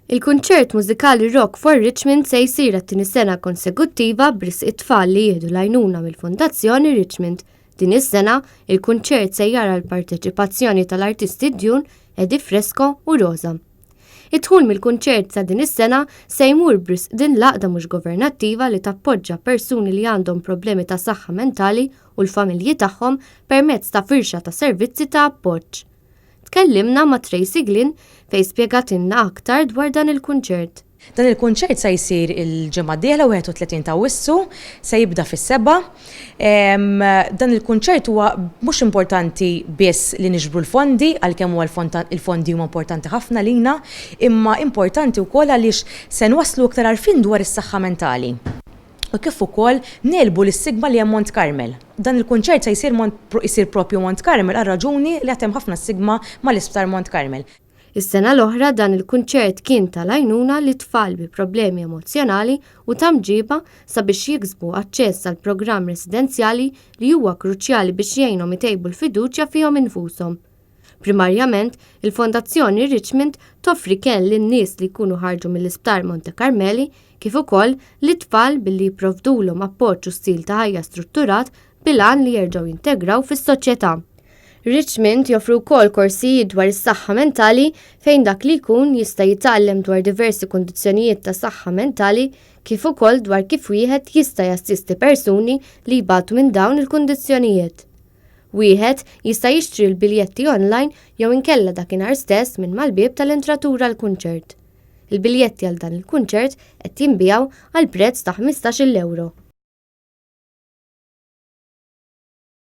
Il-kunċert mużikali Rock for Richmond se jsir għat-tieni sena konsekuttiva b'risq it-tfal li jieħdu l-għajnuna mill-Fondazzjoni Richmond. Din is-sena, il-kunċert se jara l-parteċipazzjoni tal-artisti Dune, Eddie Fresco u Rosa. Id-dħul mill-kunċert ta' din is-sena se jmur b'risq din l-għaqda mhux governattiva li tappoġġa persuni li għandhom problemi ta' saħħa mentali u l-familji tagħhom permezz ta' firxa ta' servizzi ta' appoġġ. Tkellimna ma' Tracey Glynn fejn spjegatilna aktar dwar dan il-kunċert. Dan il-kunċert se jsir il-ġimgħa d-dieħla 31 ta' Awwissu, se jibda fis-sebgħa. Dan il-kunċert huwa mhux importanti biss li niġbru l-fondi, għalkemm huwa l-fondi huma importanti ħafna lina, imma importanti wkoll għaliex se nwasslu iktar għarfien dwar is-saħħa mentali. u kif ukoll negħlbu l-istigma li hemm Mont Carmel. Dan il-kunċert se jsir jsir proprju Mont Carmel għar-raġuni li għad hemm ħafna stigma mal-Isptar Mont Carmel. Is-sena l-oħra dan il-kunċert kien tal-għajnuna lit-tfal bi problemi emozzjonali u ta' mġiba sabiex jiksbu aċċess għal programm residenzjali li huwa kruċjali biex jgħinhom itejbu l-fiduċja fihom infushom. Primarjament, il-Fondazzjoni Richmond toffri kenn lin-nies li jkunu ħarġu mill-Isptar Monte Carmeli kif ukoll lit-tfal billi jipprovdulhom appoġġ u stil ta' ħajja strutturat bil-għan li jerġgħu jintegraw fis-soċjetà. Richmond joffri wkoll korsijiet dwar is-saħħa mentali fejn dak li jkun jista' jitgħallem dwar diversi kundizzjonijiet ta' saħħa mentali kif ukoll dwar kif wieħed jista' jassisti persuni li jbatu minn dawn il-kundizzjonijiet. Wieħed jista' jixtri l-biljetti online jew inkella dakinhar stess minn mal-bieb tal-entratura għall-kunċert. Il-biljetti għal dan il-kunċert qed jinbiegħu għal prezz ta' 15-il ewro.